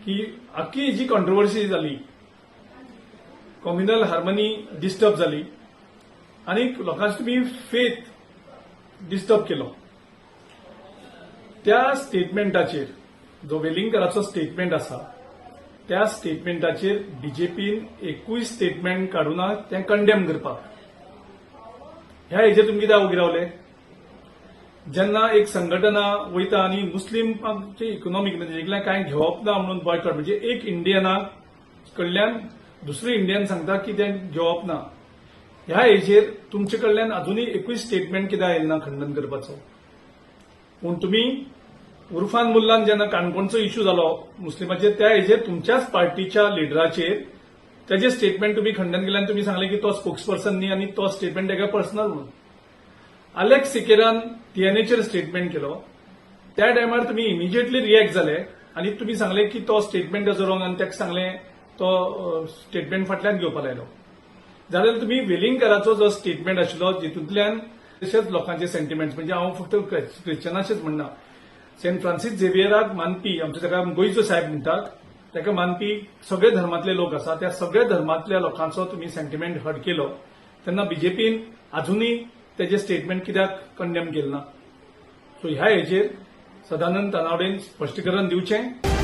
की आख्खी जी कॉन्ट्रोवर्सी जाली, कॉम्युनल हार्मनी डिस्टर्ब जाली आनी लोकांची तुमी फेथ डिस्टर्ब केलो. त्या स्टेटमेंटाचेर, जो वेलिंगकराचो स्टेटमेंट आसा, त्या स्टेटमेंटाचेर बीजेपीन एकूय स्टेटमेंट काडूना तें कंडेम करपाक. ह्या हेजेर तुमी कित्याक ओगी रावले? जेन्ना एक संघटना वयता आनी मुस्लिमांचे इकॉनॉमीक म्हणजे कांय घेवप ना म्हणून बॉयकॉट, म्हणजे एक इंडियना कडल्यान दुसरे इंडियन सांगता की तें घेवप ना, ह्या हेजेर तुमचे कडल्यान अजुनूय एकूय स्टेटमेंट कित्याक आयलें ना खंडन करपाचो? पूण तुमी उर्फान मुल्लान जेन्ना काणकोणचो इश्यू जालो मुस्लिमाचेर, त्या हेजेर तुमच्याच पार्टीच्या लिडराचेर तेजे स्टेटमेंट तुमी खंडन केलें आनी तुमी सांगलें की तो स्पोक्स पर्सन न्ही आनी तो स्टेटमेंट तेका पर्सनल म्हणून. आलेक्स सिकेरान टीएनएचेर स्टेटमेंट केलो, त्या टायमार तुमी इमिजिएटली रिएक्ट जाले आनी तुमी सांगलें की तो स्टेटमेंट तेजो रॉंग आनी ताका सांगलें, तो स्टेटमेंट फाटल्यान घेवपा लायलो. जाल्यार तुमी वेलिंगकराचो जो स्टेटमेंट आशिल्लो, जितूंतल्यान तशेंच लोकांचे सेंटिमेंट्स, म्हणजे हांव फक्त क्रिश्चनाचेच म्हणना, सेंट फ्रांसीस झेवियराक मानपी, आमचे ताका गोंयचो साहेब म्हणटात, ताका मानपी सगळे धर्मातले लोक आसा. त्या सगळ्या धर्मातल्या लोकांचो तुमी सेंटिमेंट हर्ट केलो तेन्ना बीजेपीन अजुनूय तेजे स्टेटमेंट कित्याक कंडेम केलें ना? सो ह्या हेजेर सदानंद तानावडेन स्पश्टीकरण दिवचें.